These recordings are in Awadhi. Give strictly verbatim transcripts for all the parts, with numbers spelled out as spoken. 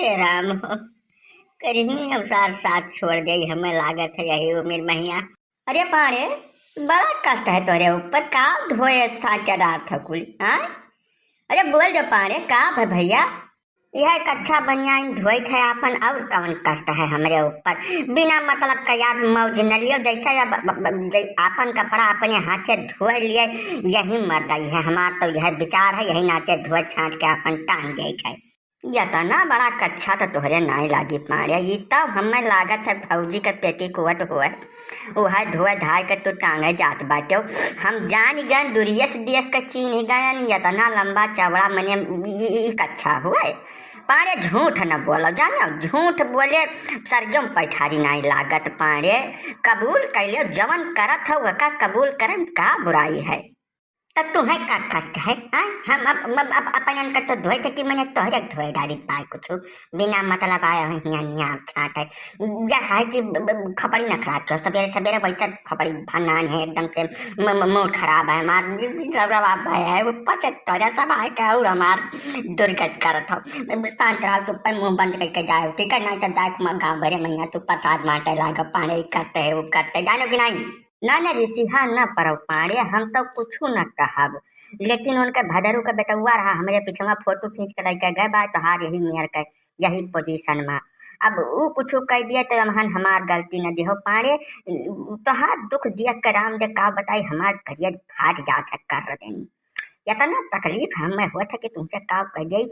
हे राम हो, करिहनी अब सार साथ छोड़ देई, हमें लागत है यही उमिर महिया। अरे पाड़े, बड़ा कष्ट है तोहरे ऊपर, का धोए साँचे डारत हो कुल, हाँ? अरे बोल जो पाड़े, का भे भैया? यह कच्छा बनियान धोए थे आपन, और कौन कष्ट है हमरे ऊपर? बिना मतलब का यार मौज न लियो, जैसे अब, अब, अब, जै-, आपन कपड़ा अपने हाथे धोए लिए, यही मर्दाई है हमार, तो यह विचार है, यही नाते धोए छाँट के आपन टांग दे के। यतना बड़ा कच्छा त तोहरे नाई लागी पाड़े, ई तब हमें लागत है फौजी के पेटीकोट होए, उहे धोए धाए के तू टांगे जात बाटे। हम जान गए, दूरिये से देख के चीन गए, यतना लंबा चौड़ा मने ई, ई, ई कच्छा हुए। पाड़े झूठ न बोलो, जानो झूठ बोले सरगम पैठारी नाई लागत पाड़े। कबूल कैले जवन करत हो वका कबूल करम का बुराई है। त तुहे का कष्ट है, हाँ? हम अब, अब, अब अपन इनका तो धोए थे कि मने तोहरे धोए डाली पाए कुछ, बिना मतलब आया है हियाँ नियाँ छाँट है। जैसा है कि ब-, ब-, खपड़ी न खराब करो, सवेरे सवेरे वैसे खपड़ी भनान है एकदम से, म-, म-, मूड खराब है हमार, सब रवा है, ऊपर से तोरा सब आए के और हमार दुर्गत करत हो। शांत रहो, चुप पे मुँह बंद करके जाओ, ठीक है? नहीं तो जाए के गाँव भरे मैया तू प्रसाद बांटे लागो, पाड़े करते है, वो करते, जानो कि नहीं? ना, ना, रिसिहा ना परौ पाड़े, हम तो कुछु न कहब, लेकिन उनके भदरू के बेटउआ रहा, हमरे पिछवा फोटो खींच के लइके गए बा, तोहार यही मेयर के, यही पोजीशन में। अब ऊ कुछु कह दिए तो हमहन हमार गलती न दिहो पाड़े, तोहार दुख दिया के राम दे का बताई, हमार करियर फाट जात है कर देनी। इतना तकलीफ हमें होत है कि तुमसे का कह जाई,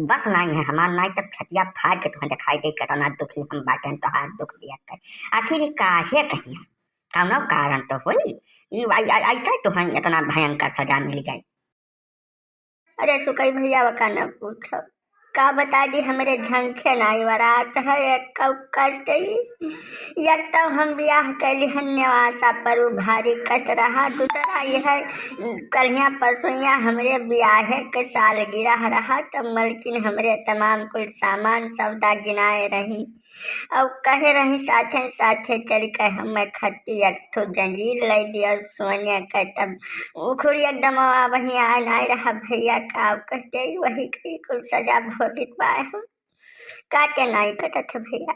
बस नाई है हमार, नाई तब छतिया फाड़ के तुम्हें दिखाई दे, कितना दुखी हम बाटेन तोहार दुख दिया के। आखिर ई काहे कहिया? कौनो कारण तो होई, ई, आ, आ, ऐसा तो है, इतना भयंकर सजा मिल गई। अरे सुकई भैया, वका न पूछो, का बता दी, हमरे झंखे नाई वरात है, एक कष्ट ई। एक तो हम बियाह कैली हन नेवासा पर, उ भारी कष्ट रहा, दूसरा यह कलिया परसोइया हमरे बियाहे के सालगिरह रहा, तब मलकिन हमरे तमाम कुल सामान सौदा गिनाए रही। अब कहे रही साथे साथे चल के हमें खत्ती एक ठो जंजीर लै दिया सोने के, तब उखड़ी एकदम अब वहीं आए नाई रहा भैया का, अब कहते ही वही कही कुल सजा भोगित पाए हम। काटे नाई कटत है भैया।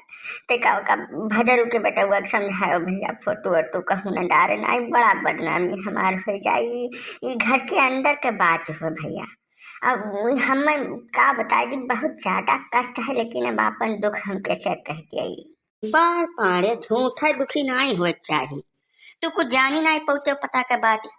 ते का ओका भदरू के बेटउआ के समझायो भैया, फोटो वोटो कहूँ न डारे नाई, बड़ा बदनामी हमार हो जाई। ई घर के अंदर के बात हो भैया। अब हमें का बताई जी, बहुत ज्यादा कष्ट है, लेकिन अब आपन दुख हम कैसे कह दिए। बार पाड़े झूठे दुखी नाई होए के चाही। तू कुछ जानी नाई पौते पता के बात।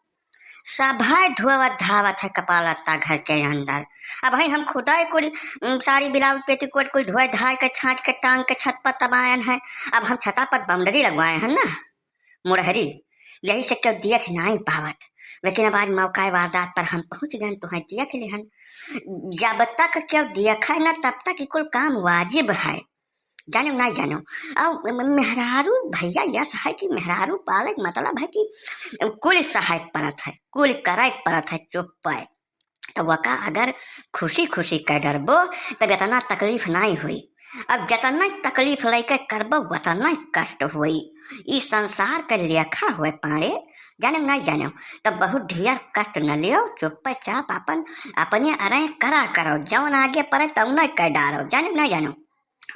सभाए धोवत धावत है कपाल लत्ता घर के अंदर। अब भाई हम खुदाई कुल, उम, साड़ी ब्लाउज पेटीकोट कुल धोए धाए के छाँट के टांग के छत पर तबायन है। अब हम छता पर बाउंड्री लगवाए हैं ना, मुरहरी, यही से क्यों देख नाई पावत। लेकिन अब आज मौका वारदात पर हम पहुँच गए, तो हैं देख लेहन। जब तक क्यों देखे ना तब तक ई कुल काम वाजिब है। जानो ना जानो। अब मेहरारू भैया यस है कि मेहरारू पाले के मतलब है कि कुल सहायक परत है, कुल करे के परत है चुप पे। तो वका अगर खुशी खुशी कह डरबो तब इतना तकलीफ नाई हुई। अब जितना तकलीफ लेके करबो उतना कष्ट हुई। ई संसार के लेखा हुए पाड़े, जाने ना जानो। तब बहुत ढेर कष्ट न लियो, चुप्पे चाप अपन अपने अरे करा करो, जौन आगे पड़े तौन कह डारो, जाने ना जानो।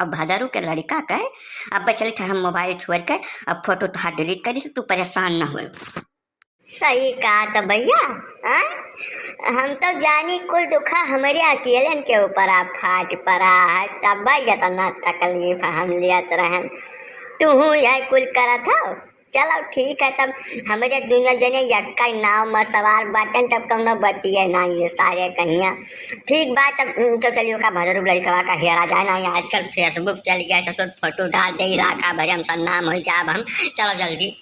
अब भदरू के लड़का के अब चलित हम मोबाइल छोड़ के अब फोटो तोहार डिलीट कर दी, तू परेशान ना हो। सही कहा तो भैया, हाँ? हम तो जानी कुल दुखा हमरे अकेलन के ऊपर आ फाट पड़ा है, तब इतना तकलीफ हम लेत रहन। तू यह कुल करत हो, चलो ठीक है, तब हमरे दुनिया जने यक्का नाव में सवार बाटन, तब कौनो बतिये ना ये सारे कहिया। ठीक बात, तब तो चलियो का भदरू लड़कवा का हेरा जाए ना, आजकल Facebook चल गया, सब फोटो डाल दे, इलाका भरे हम सब नाम हो जाब हम। चलो जल्दी।